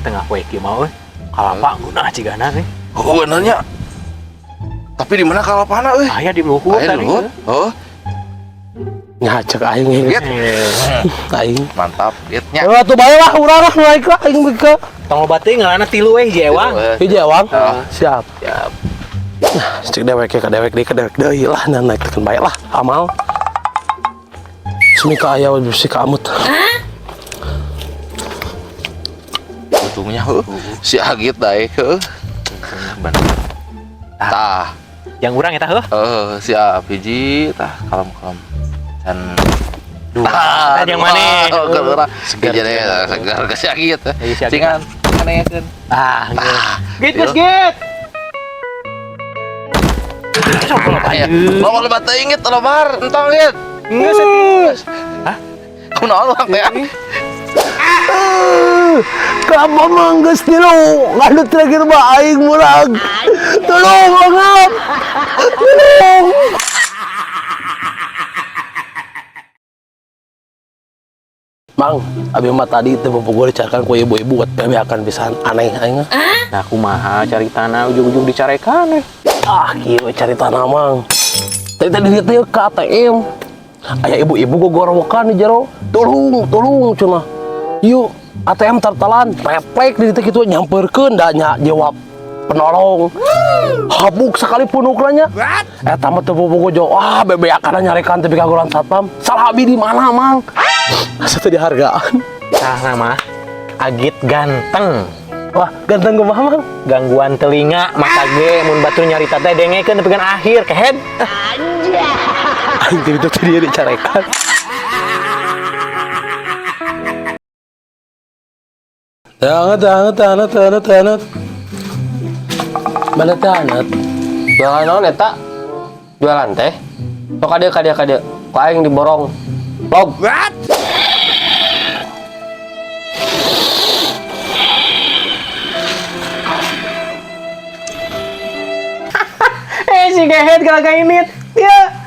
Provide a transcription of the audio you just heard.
Tengah poe kieu mah euy. Kalapa ngeunah cigana euy. Oh, benernya. Tapi di mana kalapana euy? Aya di luhur Aya tadi. di luhur. Oh, Nya cek aing ini. Git. Aing. Mantap, gitnya. Ya atuh bae lah urang lah naik lah aing beuka. Tong loba teuing ngalana tilu we hiji ewang. Hiji ewang. Oh. Siap. Siap. Nah, cek dewek ka dewek deui ka dewek deui lah nah naik tekan bae lah amal. Sumika aya bisi ka amut. Untungnya heuh. Si Agit daek heuh. Bener. Tah, Yang urang eta heuh. heuh siap hiji tah kalem-kalem. Dan Dua. Tah yang mana? Oh, Segar, segar. Segar, segar ke si Agit. Iya, si Agit. Cingan, kanekeun. Ah, Tah. Git geus git. Loba loba teuing git, lobar, entong git. Geus. Hah? Kunaon urang teh? Kelapa mangges tilu, ngadu terakhir mah aing murag. Tolong angap. Tolong. Mang, abi mah tadi teu bobogoh dicarikan ku ibu-ibu buat bebeakan pisan aneh aing. Nah, kumaha cari tanah ujung-ujung dicarekan eh. Ah, kieu cari tanah mang. Tadi tadi dia teh ke ATM. Aya ibu-ibu gogorowokan di jero. Tolong, tolong cenah. Yuk, ATM tartalan, refleks di ditu kitu nyamperkeun da nya jawab penolong. Habuk sekali punukna nya. Eta mah teu bobogoh jauh. Wah, bebeakan nyarekan tapi kagoran satpam. Salah abi di mana, Mang? Asa teu dihargaan. Tah nama Agit ganteng. Wah, ganteng kumaha, Mang? Gangguan telinga mata ge mun batur nyarita teh dengekeun nepi ka akhir kehed. Aing teh itu tadi dicarekan. Tangat, tangat, tangat, tangat, tangat. Mana tangat? Jualan naon eta? Jualan teh? Sok kadieu kadieu kadieu. Ku aing diborong. Log. Eh si kehed kalaga ini. Ya.